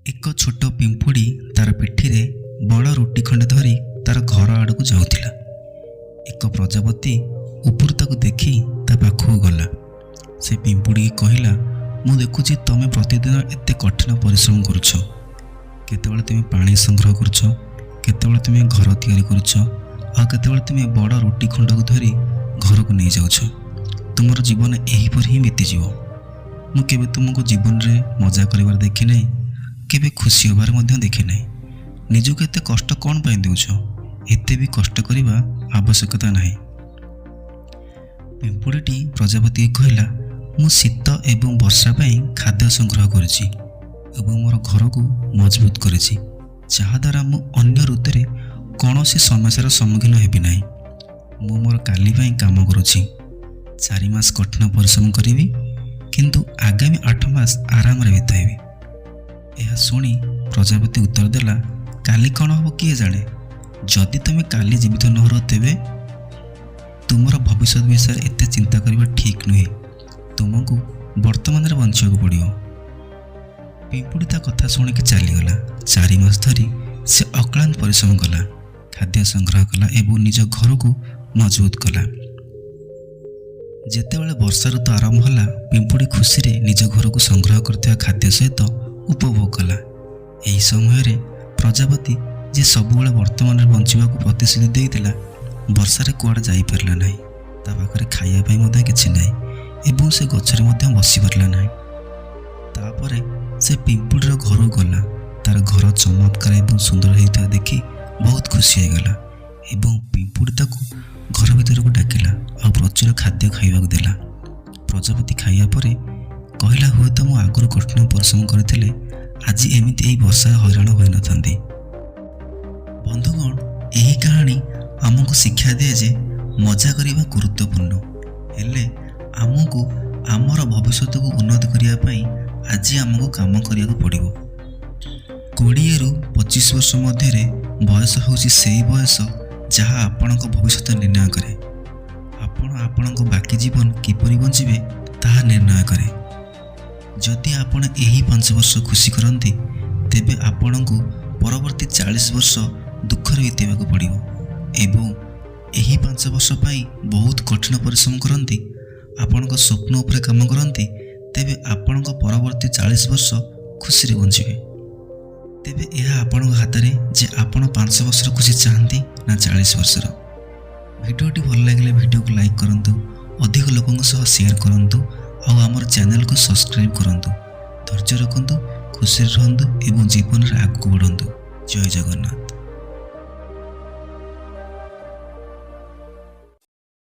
ଏକ ଛୋଟ ପିମ୍ପୁଡ଼ି ତାର ପିଠିରେ ବଡ଼ ରୁଟି ଖଣ୍ଡେ ଧରି ତାର ଘର ଆଡ଼କୁ ଯାଉଥିଲା। ଏକ ପ୍ରଜାପତି ଉପରୁ ତାକୁ ଦେଖି ତା ପାଖକୁ ଗଲା। ସେ ପିମ୍ପୁଡ଼ିକି କହିଲା, "ମୁଁ ଦେଖୁଛି ତମେ ପ୍ରତିଦିନ ଏତେ କଠିନ ପରିଶ୍ରମ କରୁଛ। କେତେବେଳେ ତୁମେ ପାଣି ସଂଗ୍ରହ କରୁଛ, କେତେବେଳେ ତୁମେ ଘର ତିଆରି କରୁଛ, ଆଉ କେତେବେଳେ ତୁମେ ବଡ଼ ରୁଟି ଖଣ୍ଡକୁ ଧରି ଘରକୁ ନେଇଯାଉଛ। ତୁମର ଜୀବନ ଏହିପରି ହିଁ ବିତିଯିବ। ମୁଁ କେବେ ତୁମକୁ ଜୀବନରେ ମଜା କରିବାର ଦେଖିନାହିଁ, କେବେ ଖୁସି ହେବାର ମଧ୍ୟ ଦେଖିନାହିଁ। ନିଜକୁ ଏତେ କଷ୍ଟ କ'ଣ ପାଇଁ ଦେଉଛ? ଏତେ ବି କଷ୍ଟ କରିବା ଆବଶ୍ୟକତା ନାହିଁ।" ପିମ୍ପୁଡ଼ିଟି ପ୍ରଜାପତିକୁ କହିଲା, "ମୁଁ ଶୀତ ଏବଂ ବର୍ଷା ପାଇଁ ଖାଦ୍ୟ ସଂଗ୍ରହ କରୁଛି ଏବଂ ମୋର ଘରକୁ ମଜବୁତ କରିଛି, ଯାହାଦ୍ୱାରା ମୁଁ ଅନ୍ୟ ଋତୁରେ କୌଣସି ସମସ୍ୟାର ସମ୍ମୁଖୀନ ହେବି ନାହିଁ। ମୁଁ ମୋର କାଲି ପାଇଁ କାମ କରୁଛି। 4 ମାସ କଠିନ ପରିଶ୍ରମ କରିବି, କିନ୍ତୁ ଆଗାମୀ 8 ମାସ ଆରାମରେ ବିତାଇବି।" ଏହା ଶୁଣି ପ୍ରଜାପତି ଉତ୍ତର ଦେଲା, "କାଲି କ'ଣ ହେବ କିଏ ଜାଣେ? ଯଦି ତୁମେ କାଲି ଜୀବିତ ନ ରୁହ ତେବେ? ତୁମର ଭବିଷ୍ୟତ ବିଷୟରେ ଏତେ ଚିନ୍ତା କରିବା ଠିକ୍ ନୁହେଁ। ତୁମକୁ ବର୍ତ୍ତମାନରେ ବଞ୍ଚିବାକୁ ପଡ଼ିବ।" ପିମ୍ପୁଡ଼ି ତା କଥା ଶୁଣିକି ଚାଲିଗଲା। 4 ମାସ ଧରି ସେ ଅକ୍ଳାନ୍ତ ପରିଶ୍ରମ କଲା, ଖାଦ୍ୟ ସଂଗ୍ରହ କଲା ଏବଂ ନିଜ ଘରକୁ ମଜବୁତ କଲା। ଯେତେବେଳେ ବର୍ଷା ଋତୁ ଆରମ୍ଭ ହେଲା, ପିମ୍ପୁଡ଼ି ଖୁସିରେ ନିଜ ଘରକୁ ସଂଗ୍ରହ କରିଥିବା ଖାଦ୍ୟ ସହିତ ଉପଭୋଗ କଲା। ଏହି ସମୟରେ ପ୍ରଜାପତି, ଯିଏ ସବୁବେଳେ ବର୍ତ୍ତମାନରେ ବଞ୍ଚିବାକୁ ପ୍ରତିଶ୍ରୁତି ଦେଇଥିଲା, ବର୍ଷାରେ କୁଆଡ଼େ ଯାଇପାରିଲା ନାହିଁ। ତା ପାଖରେ ଖାଇବା ପାଇଁ ମଧ୍ୟ କିଛି ନାହିଁ ଏବଂ ସେ ଗଛରେ ମଧ୍ୟ ବସିପାରିଲା ନାହିଁ। ତାପରେ ସେ ପିମ୍ପୁଡ଼ିର ଘରକୁ ଗଲା। ତାର ଘର ଚମତ୍କାର ଏବଂ ସୁନ୍ଦର ହେଇଥିବା ଦେଖି ବହୁତ ଖୁସି ହେଇଗଲା ଏବଂ ପିମ୍ପୁଡ଼ି ତାକୁ ଘର ଭିତରକୁ ଡାକିଲା ଆଉ ପ୍ରଚୁର ଖାଦ୍ୟ ଖାଇବାକୁ ଦେଲା। ପ୍ରଜାପତି ଖାଇବା ପରେ କହିଲା, "ହୁଏତ ମୁଁ ଆଗରୁ କଠିନ ପରିଶ୍ରମ କରିଥିଲେ ଆଜି ଏମିତି ଏହି ବର୍ଷାରେ ହଇରାଣ ହୋଇନଥାନ୍ତି।" ବନ୍ଧୁଗଣ, ଏହି କାହାଣୀ ଆମକୁ ଶିକ୍ଷା ଦିଏ ଯେ ମଜା କରିବା ଗୁରୁତ୍ୱପୂର୍ଣ୍ଣ, ହେଲେ ଆମକୁ ଆମର ଭବିଷ୍ୟତକୁ ଉନ୍ନତି କରିବା ପାଇଁ ଆଜି ଆମକୁ କାମ କରିବାକୁ ପଡ଼ିବ। 20ରୁ 25 ବର୍ଷ ମଧ୍ୟରେ ବୟସ ହେଉଛି ସେହି ବୟସ ଯାହା ଆପଣଙ୍କ ଭବିଷ୍ୟତ ନିର୍ଣ୍ଣୟ କରେ। ଆପଣ ଆପଣଙ୍କ ବାକି ଜୀବନ କିପରି ବଞ୍ଚିବେ ତାହା ନିର୍ଣ୍ଣୟ କରେ। ଯଦି ଆପଣ ଏହି 5 ବର୍ଷ ଖୁସି କରନ୍ତି, ତେବେ ଆପଣଙ୍କୁ ପରବର୍ତ୍ତୀ 40 ବର୍ଷ ଦୁଃଖରେ ବିତେଇବାକୁ ପଡ଼ିବ ଏବଂ ଏହି 5 ବର୍ଷ ପାଇଁ ବହୁତ କଠିନ ପରିଶ୍ରମ କରନ୍ତି, ଆପଣଙ୍କ ସ୍ୱପ୍ନ ଉପରେ କାମ କରନ୍ତି, ତେବେ ଆପଣଙ୍କ ପରବର୍ତ୍ତୀ 40 ବର୍ଷ ଖୁସିରେ ବଞ୍ଚିବେ। ତେବେ ଏହା ଆପଣଙ୍କ ହାତରେ ଯେ ଆପଣ 5 ବର୍ଷର ଖୁସି ଚାହାନ୍ତି ନା 40 ବର୍ଷର। ଭିଡ଼ିଓଟି ଭଲ ଲାଗିଲେ ଭିଡ଼ିଓକୁ ଲାଇକ୍ କରନ୍ତୁ, ଅଧିକ ଲୋକଙ୍କ ସହ ସେୟାର କରନ୍ତୁ ଆଉ ଆମର ଚ୍ୟାନେଲକୁ ସବସ୍କ୍ରାଇବ୍ କରନ୍ତୁ। ଧୈର୍ଯ୍ୟ ରଖନ୍ତୁ, ଖୁସିରେ ରୁହନ୍ତୁ ଏବଂ ଜୀବନରେ ଆଗକୁ ବଢ଼ନ୍ତୁ। ଜୟ ଜଗନ୍ନାଥ।